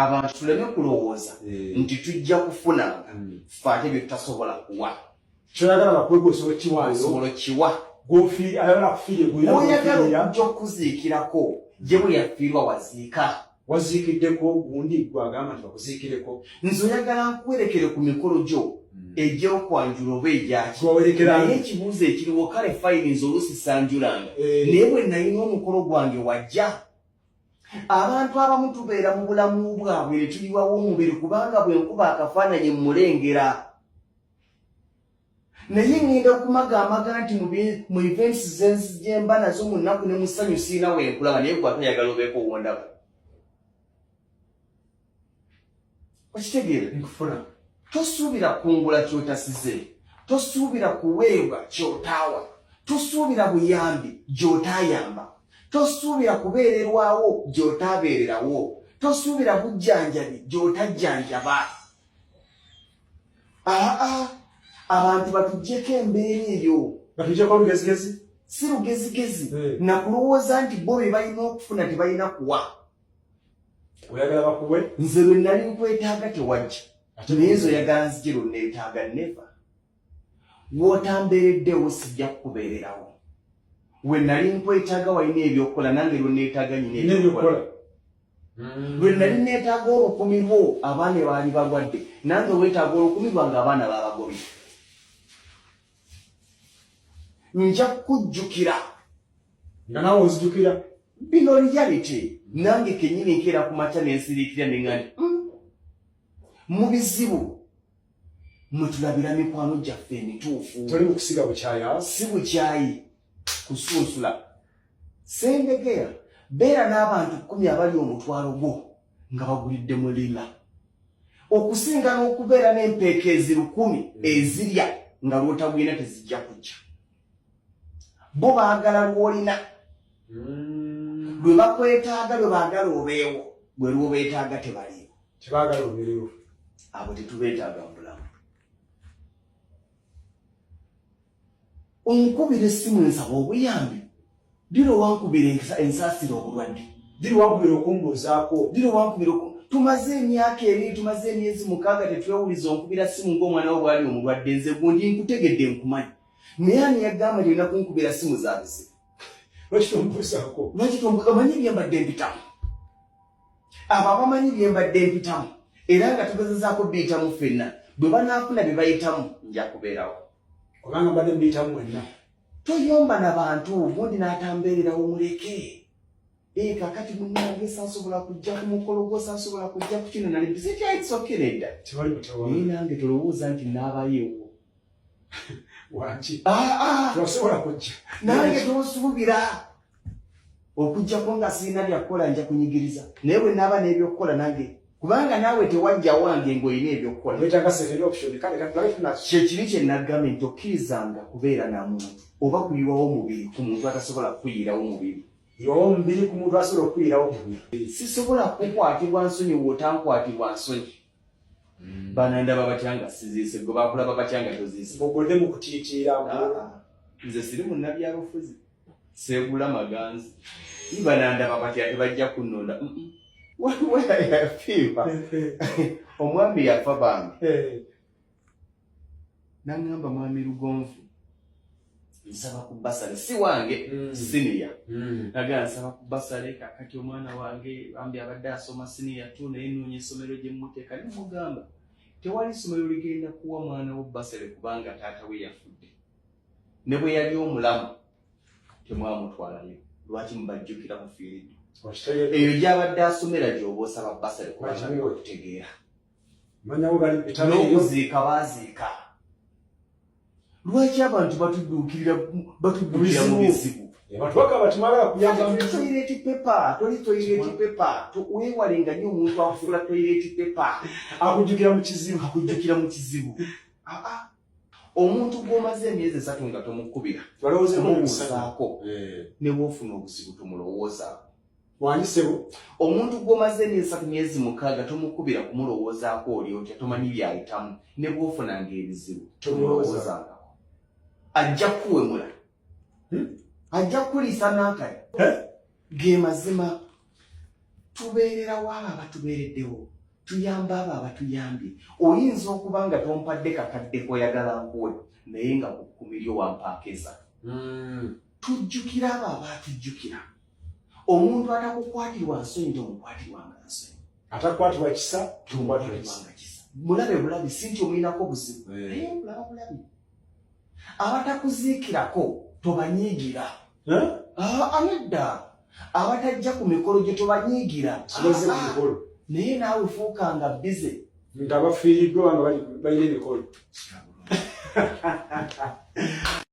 Abantu tuleme kulowooza nti tujja kufunanga ffe ate bye tutasobola kuwa. Kyoyagala bakuwe gwe osobola okiwaayo. Osobola okiwa. Ayagala kufiirye gwe Oyagala okujja okukuziikirako ye bwe yafiirwa waziika. Waziikiddeko gundi gwe agamba nti bakuziikireko. Nze oyagala nkuwerekere ku mikolo gyo egy'okwanjula oba egyaki. Naye ekibuuzo ekiriwo kale fayini nze oluusi sanjulanga naye bwe nalina omukolo gwange wajja. Abantu abamu tubeera mu bulamu bwabwe ne tuyiwawo omubiri kubanga bwe nkuba akafaananyi mmulengera. Naye ŋŋenda okumagaamaga nti mu events gye mba nazo mu nnaku ne mu ssanyu sirina we nkulaba naye gwe ate oyagala obeeko w'ondaba. Okitegeera? Nkufuna. Tosuubira kungula ky'otasize, tosuubira kuweebwa ky'otaawa, tosuubira buyambi gy'otaayamba, tosuubira kubeererwawo gy'otaabeererawo, tosuubira bujjanjabi gy'otajjanjaba. Aa, abantu batuggyeko embeera eyo. Batuggyeko olugezigezi? Si lugezigezi, nakulowooza nti bo be balina okufuna tebalina kuwa. Oyagala bakuwe? Nze lwe nali nkwetaaga tewajja, naye nze oyagala nzije lwe neetaaga. Never. W'otambeereddewo sijja kukubeererawo. We nali nkwetaaga walina ebyokukola, nange lwe neetaaga nyina ebyokukola. Lwe nali neetaaga olukumi lwo abaana baali balwadde, nange weetaaga olukumi lwange abaana babagobye. Nja kukujjukira nga naawe onzijukira. Bino reality. Nange kennyini nkeera ku makya ne nsiriikirira ne nga nti mu bizibu mwe tulabira mikwano gyaffe emituufu. Toli mu kusiga bukyayi awo? Si bukyayi, kusunsula. Ssendegeya, beera n'abantu 10 abali omutwalo gwo nga bagulidde mu lila, okusinga n'okubeera n'empeekeezi 1000 ezirya nga lw'otagwina tezijja kujja. Bo baagala lw'olina, lwe bakwetaaga, lwe baagala obeewo, gwe lw'obeetaaga tebaliiwo. Tebaagala obeerewo. Abo tetubeetaaga mu bulamu. Onkubira essimu ensaba obuyambi, diro wankubira ensaasira obulwadde, diro wankubira okumbuuzaako, diro wankubira tumaze emyaka 2, tumaze emyezi 6 tetwewuliza, onkubira ssimu ng'omwana wo bw'ali omulwadde. Nze gundi nkutegedde, nkumanyi, naye ani yagamba nti olina kunkubira ssimu za bizibu? Lwaki tombuuzaako? Lwaki tombuuza? Omanyi bye mbadde mpitamu? Abo abamanyi bye mbadde mpitamu era nga tugezezaako biyitamu ffenna, bwe banaafuna bye bayitamu nja kubeerawo. Kubanga mbadde mbiyitamu mwenna. Toyomba na bantu, gundi n'atambeererawo muleke. Kakati munnange saasobola kujja ku mukolo gwo, saasobola kujja ku kino, nali busy. It's okay, nedda. Tewali mutawaana. Naye nange tolowooza nti naabayo ewuwo. Wangi. Ah, ah. Tosobola kujja. Nange tonsuubira okujjako nga sirina byakukola, nja kunyigiriza, naye bwe naaba n'ebyokukola nange, kubanga naawe tewajja wange ng'olina ebyokukola. Wetaaga second option. Kale katulabe tuna Kyekiri kye nagambye nti okkirizanga kubeera na muntu oba kuyiwawo mubiri ku muntu atasobola kukuyirawo mubiri. Yiwawo omubiri ku muntu asobola okukuyirawo omubiri. Sisobola kukwatibwa nsonyi w'otankwatibwa nsonyi. Banandaba batya nga siziise? Gwe bakulaba batya nga toziise? Ng'ogodde mu kutiitiira. Ah, nze siri munnabyabufuzi, seegula maganzi. Banandaba batya? Tebajja kunnonda. Waliwo yafiirwa, omwami yafa bambi, naŋŋamba, "Mwami Lugonvu, nsaba ku bursary." Si wange, senior. Nagamba, "Nsaba ku bursary, kakati omwana wange bambi abadde asoma senior 2, naye noonya essomero gye mmuteeka." Nemugamba, "Tewali ssomero ligenda kuwa mwana wo bursary kubanga taata we yafudde. Ne bwe yali omulamu temwamutwalayo. Lwaki mubajjukira mufiiriddwa? Eyo gy'abadde asomera gy'oba osaba bursary, kubanga okutegeera Manyawo bali bitabo eyo. N'okuziika baaziika. Lwaki abantu batuddukira mu bizibu?" Abantu bagamba timwagala kuyamba Toli muntu. Toilet paper, toli toilet paper. Weewalenga nnyo omuntu akufuula toilet paper. Akujjukira mu kizibu. Akujjukira mu kizibu. Aa, omuntu gw'omaze emyezi 3 nga tomukubira Balowoozeeko mu kumubuuzaako, ne bw'ofuna obuzibu tomulowoozaako. Wangi ssebo. Omuntu gw'omaze emyezi 3, myezi 6 tomukubira kumulowoozaako oli otya, tomanyi byayitamu. Ne bw'ofunanga ebizibu tomulowoozangako, ajja kukuwemula. Ajja kukuliisa n'akali. Ge mazima. Tubeererawo abo abatubeereddewo, tuyamba abo abatuyambye. Oyinza okuba nga tompadde kakadde koyagala nkuwe, naye nga ku kkumi lyo wampaako esatu. Tujjukira abo abaatujjukira. Omuntu atakukwatirwa nsonyi tomukwatirwanga nsonyi. Atakwatirwa kisa tomukwatirwanga kisa. Mulabe bulabi, si nti omuyinako buzibu, naye mulaba bulabi. Abatakuziikirako tobanyiigira. Nedda, abatajja ku mikolo gye tobanyiigira, naye naawe fuukanga bize. Nga bafiiriddwa nga balina emikolo.